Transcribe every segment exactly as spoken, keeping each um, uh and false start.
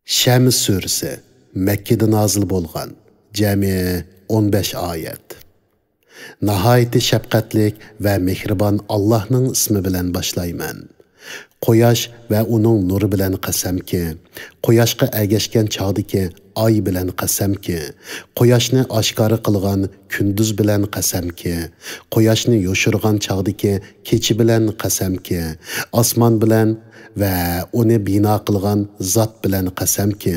شەمس سۈرىسى، مەككىدە نازىل بولغان، جەمئىي ئون بەش ئايەت. ناھايىتى شەپقەتلىك ۋە مېھرىبان ئاللاھنىڭ ئىسمى بىلەن باشلايمەن. قۇياش ۋە ئۇنىڭ نۇرى بىلەن قەسەمكى، قۇياشقا ئەگەشكەن چاغدىكى ئاي بىلەن قەسەمكى، قۇياشنى ئاشكارا قىلغان كۈندۈز بىلەن قەسەمكى، قۇياشنى يوشۇرغان چاغدىكى كېچە بىلەن قەسەمكى، ئاسمان بىلەن ۋە ئۇنى بىنا قىلغان زات بىلەن قەسەمكى،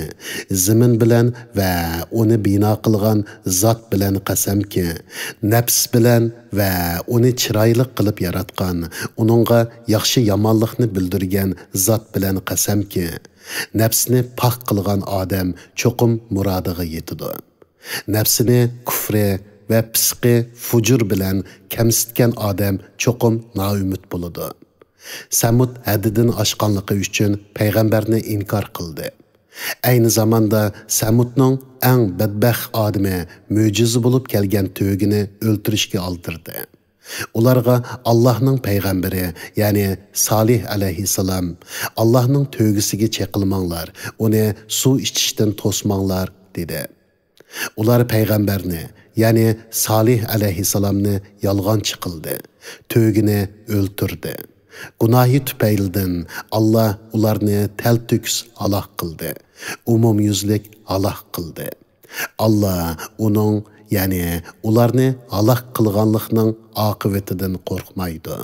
زېمىن بىلەن ۋە ئۇنى بىنا قىلغان زات بىلەن قەسەمكى، نەپس بىلەن ۋە ئۇنى چىرايلىق قىلىپ ياراتقان، ئۇنىڭغا ياخشى-يامانلىقنى بىلدۈرگەن زات بىلەن قەسەمكى، نەپسنى پاك قىلغان ئادەم چوقۇم مۇرادىغا يېتىدۇ. نەپسىنى كۇفرى ۋە پىسقى، فۇجۇر بىلەن كەمسىتكەن ئادەم چوقۇم نائۈمىد بولىدۇ. سەمۇد ھەددىدىن ئاشقانلىقى ئۈچۈن پەيغەمبەرنى ئىنكار قىلدى. ئەينى زاماندا سەمۇدنىڭ ئەڭ بەتبەخت ئادىمى مۆجىزە بولۇپ كەلگەن تۆگىنى ئۆلتۈرۈشكە ئالدىردى. ئۇلارغا ئاللاھنىڭ پەيغەمبىرى، يەنى سالىھ ئەلەيھىسسالام، «ئاللاھنىڭ تۆگىسىگە چېقىلماڭلار، ئۇنى سۇ ئىچىشتىن توسماڭلار» دېدى. ئۇلار پەيغەمبەرنى، يەنى سالىھ ئەلەيھىسسالامنى يالغانچى قىلدى، تۆگىنى ئۆلتۈردى. گۇناھى تۈپەيلىدىن ئاللا ئۇلارنى تەلتۆكۈس ھالاك قىلدى، ئومۇميۈزلۈك ھالاك قىلدى. ئاللا ئۇنىڭ، يەنى ئۇلارنى ھالاك قىلغانلىقنىڭ ئاقىۋىتىدىن قورقمايدۇ.